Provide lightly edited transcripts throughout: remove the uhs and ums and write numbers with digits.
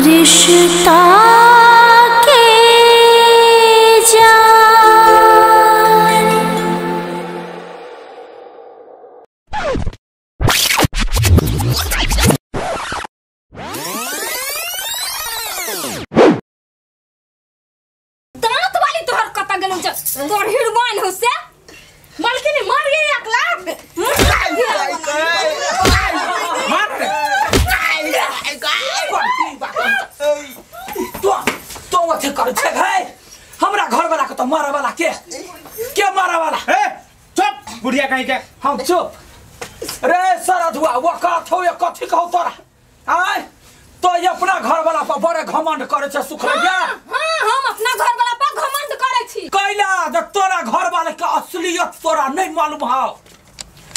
रिश्ता के जान। दांत वाली तोहर कता गेलौ जे तोहर हिरवान हो से मालकिनी मार गई 1 लाख मार रे तो अथी कर छे भाई हमरा घर वाला के तो मारे वाला के मारे वाला ए चुप बुढ़िया कहीं के हम चुप रे सरधुआ वो कथ हो कथी कहौ तोरा आय तो ये अपना घर वाला पर बड़े घमंड करे छे सुखरैया। हां हम अपना घर वाला पर घमंड करे छी कैला जे तोरा घर वाला के असलियत तोरा नहीं मालूम हौ।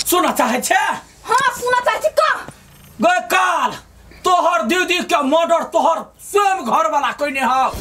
सुना चाहे छे? हां सुना चाहे छी। का गए काल तोहर दीदी के मर्डर तोहर स्वयं घर वाला कइने हौ।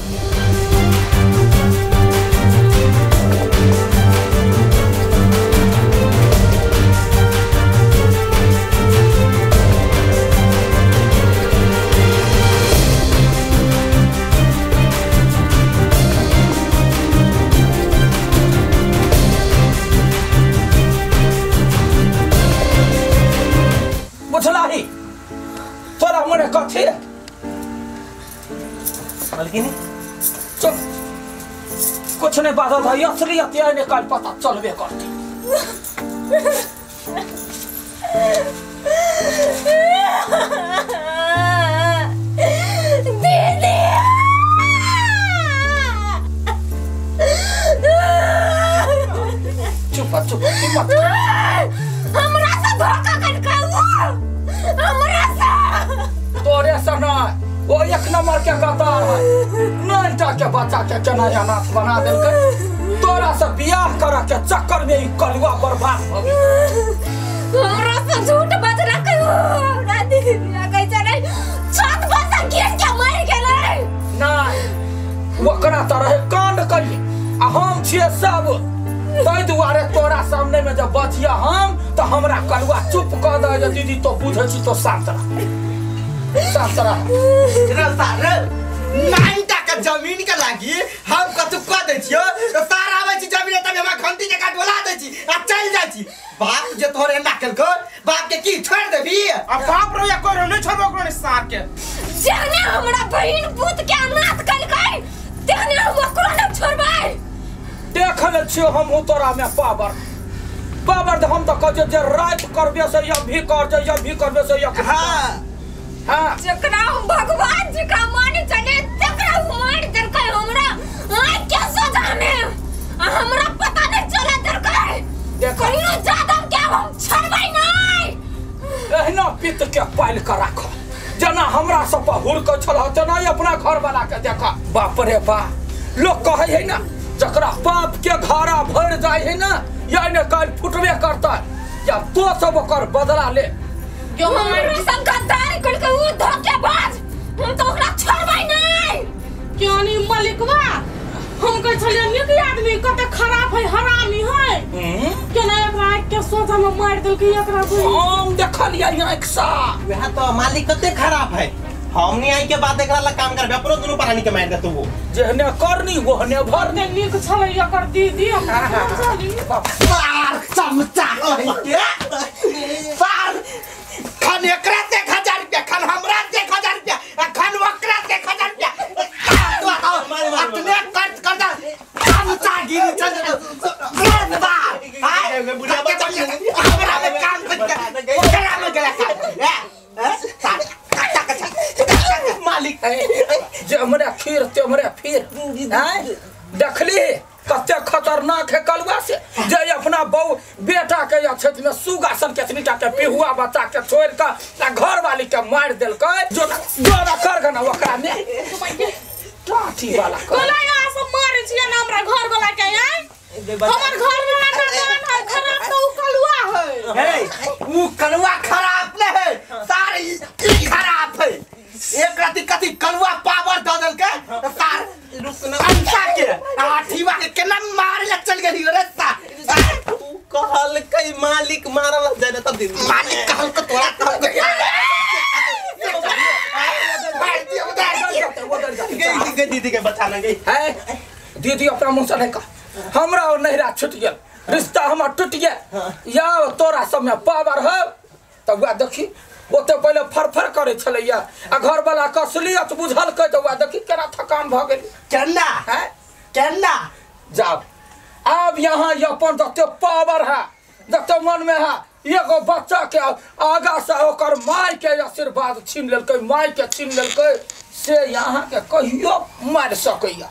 बुझलाही तोरा मने कथी मालकिनी चुप कुछ नहीं बाजल है असलियत ये नहीं कल पता चलबे करते। दीदी चुप चुप मत हमरा से धोखा करके हमरा से तोरे से नहीं वो एक नंबर के गद्दार है। नैनटा के बच्चा के केना अनाथ बना देलकै। तोरा से बियाह करे के चक्कर में ई कलुआ बर्बाद हो गेल। हमरा से झूठ बजला के हमरा दीदी कहै छै नहीं छत पर से गिर के मर गेलै। नहीं ओकरा त रहे कांड करी आ हम छियै सब तै दुआरे तोरा सामने में जब बचिया हम तो हमरा कलुआ चुप कह दे जे दीदी तो बुझै छी तो शांत रह शांत रह। 9 का जमीन के लागी हम कतु कह दै छियो तो सारा आबै छी जमीन तब हमरा खंती के डोला दै छी आ चल जाइ छी। बाप जे तोहर एना केलको बाप के की छोड़ देबी? आ बाप रो या कोइ नहीं छोड़बो ओकरो ने सार के जेहने हमरा बहिन पूत के अनाथ केलकै तेहने हम ओकरो न छोड़बै। देखल छियो हम तोरा में पावर पावर हम तो कह जे रात करबे से या भी कर जे या भी करबे से या। हां हां जकरा हम भगवान जी का माने चले तकरा मार देलकै हमरा आइ के सोझा में आ हमरा पता नहीं चले देलकै। कहियो जादम के हम छोड़बै नहीं। एहना पित्त के पाल के राख जना हमरा सब पर हुड़क छल तेना अपना घर वाला के देख। बाप रे बाप लोग कहै है ना जकरा पाप के घड़ा भर जाय है ना या ने काल फुटबे करता या तो सब ओकर बदला ले। हमरा संग गद्दारी करके उ धोखेबाज हम तो ओकरा छोड़बै नहीं। क्यों नहीं मालिकवा हम कहै छलियै नीक आदमी कते खराब है हरामी है केना एकरा आँख के सोझा में मारि देलकै एकरा। हम देखलियै आँख सँ वएह तो मालिक कते खराब है। हमनी आई के बाद एकरा ला काम करबे अपनो दुनु प्राणी के मार देतौ वो जेहने करनी ओहने भरनी। नीक छलै एकर दीदी हम सार चमचा के सार खन एकरा से 1000 रुपया खन हमरा से 1000 रुपया खन ओकरा से 1000 रुपया अपने खर्च कर दे चमचा गिरी चल बार हाय बुढ़िया बच्चा हमरा में काम कर के ओकरा में गेला ए सार मालिक जे हमरा खीर ते हमरा फिर देखली कते खतरनाक है कलुआ से जे अपना बहू बेटा के या क्षेत्र में सुगा सन के एतनीटा के पिहुआ बच्चा के छोड़ के आ घर वाली के मार देलकै। जो जोरा कर गना ओकरा में टाटी वाला कोला यहाँ सब मारे छियै ना हमरा घर वाला के आय हमर घर वाला नादान है खराब तो उ कलुआ है। हे उ कलुआ खराब ने है सारी खराब है। एक राती कथी कलुआ पावर द देलकै सार अंसा के आठीवा के केना मारे ला चल गेली रे सार। उ कहलकै मालिक मारल जाय न तब दिन मालिक कहलकै तोरा कहलकै मार दियो। के दीदी के बचा लगे है दीदी अपना मुंह से नहीं कह हमरा और नहिरा छूट गेल रिश्ता हमर टूट गेल या तोरा सब में पावर हो तब वह देखी ओते पहिले फरफर करे छलैया आ घर वाला के असलियत बुझलकै तऽ वएह देखी केना थकान भऽ गेल केना है केना जाब आब यहाँ अपन जते पावर है जते मन में है एगो बच्चा के आगा से ओकर माय के आशीर्वाद छीन लेलकै माय के छीन लेलकै से यहाँ के कहियो मारि सकैया।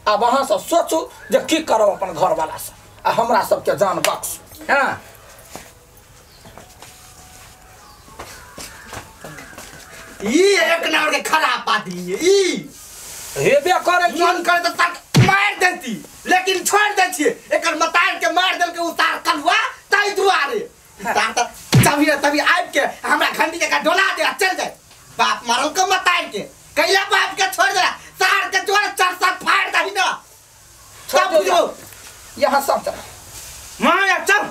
आब अहाँ सब सोचू जे की करब अपन घर वाला से आ हमरा सबके जान बख्श। हाँ ई एक नंबर के खराब आदमी है ई हेबे करे मन करे तो तक मार देती लेकिन छोड़ दे छिए एकर मतार के मार देल के उतार कलुआ तई दुआरे तार त तभी तभी आब के हमरा घंटी के डोला दे चल जाए बाप मारल के मतार के कैला बाप के छोड़ दे सार के जोर चार सात फाड़ दही ना सब बुझो यहां सब तरह मां यार चल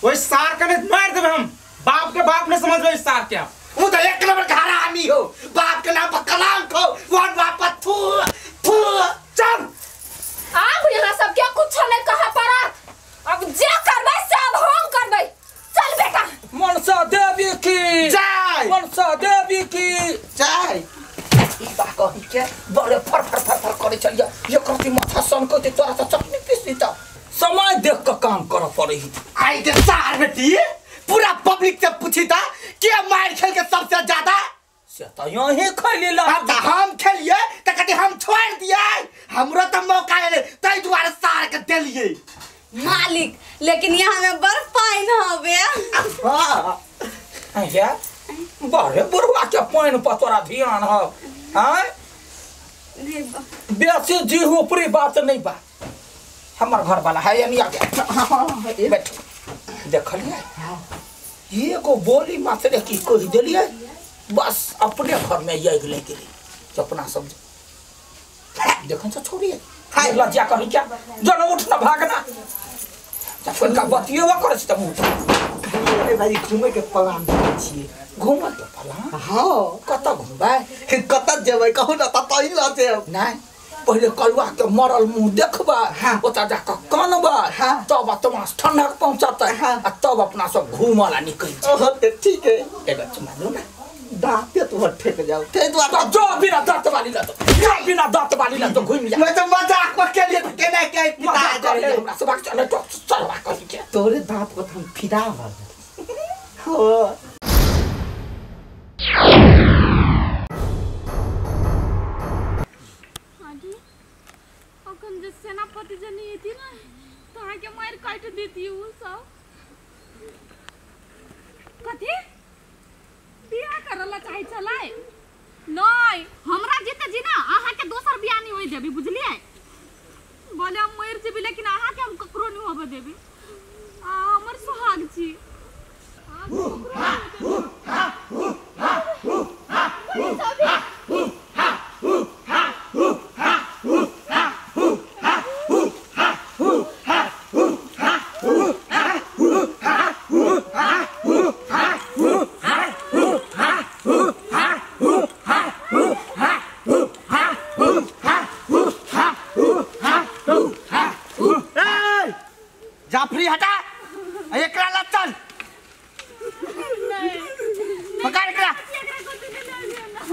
ओइ सार के मार देबे हम बाप के बाप ने समझबे सार के। वो तो एक नंबर का हरामी हो बाप के नाम पर कलंक हो वन बाप पर थू थू चल। अब यहाँ सब क्या कुछ नहीं कहा पड़त अब जे करबै सब हम करबै। चल बेटा मनसा देवी की जय मनसा देवी की जय। ई बा कहि के बड़े फर फर फर फर करे चलिया ये करती माथा सन को तोरा से चटनी पीस दी त समय देख के काम कर पड़े। आई के सार बेटी पूरा पब्लिक से पूछी था के मार खेल के सबसे ज्यादा से तो यही खेली ला अब हम खेलिए त कति हम छोड़ दिए हमरो त मौका आले तई दुआरे सार के देलिए मालिक। लेकिन यहाँ में बर्फ पाइन हवे। हां या बड़े बुढ़वा के पाइन पर तोरा ध्यान हो। हां बेसी जी ऊपरी बात नहीं बा हमर घर वाला है यानी आ गया बैठो देखलिए एगो बोली मात्र की कह देलिए बस अपने घर में आगि लागि गेलै अपना सब देखन से छोड़िए हाय लज्जा करी क्या जन उठना भागना जखन का बतिएबो करै छी त मुँह ए भाई घूमे के प्लान बनै छी। घूमे के प्लान? हां कत घूमबै कत जेबै कहू न त तही ल जेब। नहीं पहिले कलुआ के मरल मुँह देखबै ओतऽ जाकऽ कनबै तब आत्मा ठंडा पहुँचतै आ तब अपना सब घूमऽ ला निकलि जेबै। ठीक है एगो चुमा दू ना दांते तोहर फेंक जाओ ते द्वार जो बिना दांत वाली ला तो जो बिना दांत वाली ला तो घूम जा। मैं तो मजाक पर के लिए केना के पिता करे हमरा सब चल तो चलवा कहि के तोरे दांत को हम फिदा भर हो। हां जी अखन जे सेनापति जनी एती ना तो आके मार काट देती उ सब कथी बियाह करला चाहे छलै नहीं हमरा जीते जी ना अहाँ के दोसर बियाह नहीं होई देबी बुझलिए। बोले हम मर जेबी लेकिन अहाँ के हम ककरो नहीं होबे देबी। आ हमर सुहाग छी। जाफरी हटा एकरा ला चल पकड़ एकरा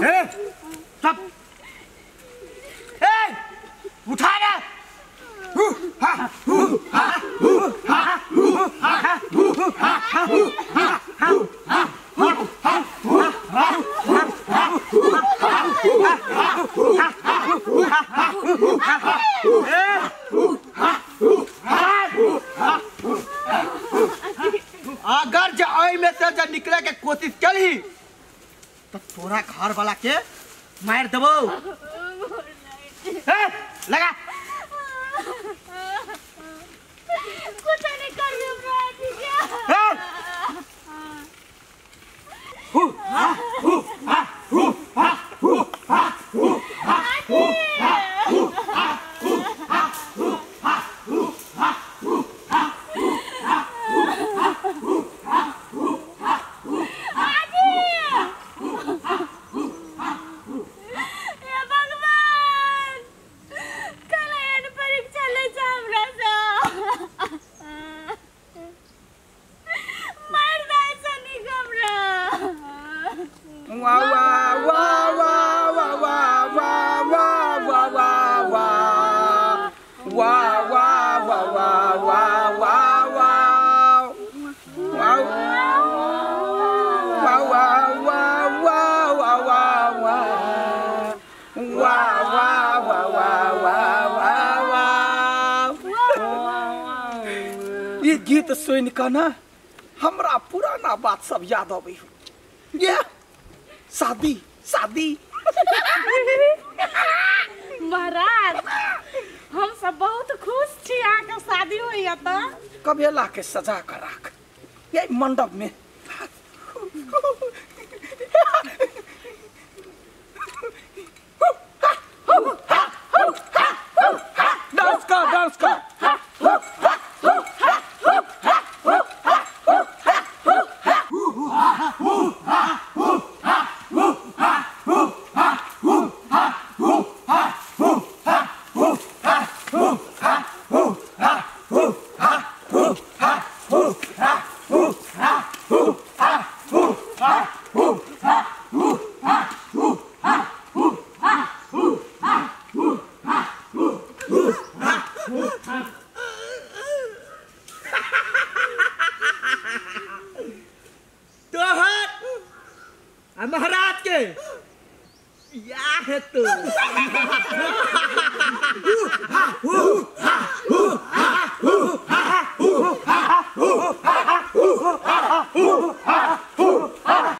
ए सब ए उठा रे हु हा हु हा हु हा हु हा हु हा हु हा हु हा हु हा हु हा हु हा हु हा ए हु हा हु हा अगर जे ओइ में से जे निकले के कोशिश करी तो तोरा घर वाला के मार देबो। ए लगा कुछ नहीं करबे हमरा ठीक है। हु हा हु हा हु हा हु हा हु हा हु हा हु हा हु हा हु हा हु हा हु हा हु हा हु हा हु हा हु हा हे भगवान वाह वाह वाह वाह वाह वाह वाह वाह वाह वाह वाह वाह वाह वाह वाह वाह वाह वाह वाह वाह। ये गीत सुन के ना हमरा पुराना बात सब याद आबै हो। ये शादी शादी। महाराज हम सब बहुत खुश छी अहाँके शादी होइया त। कबेला के सजा कर राख ये मंडप में। डांस कर डांस कर। महाराज के या है तो हा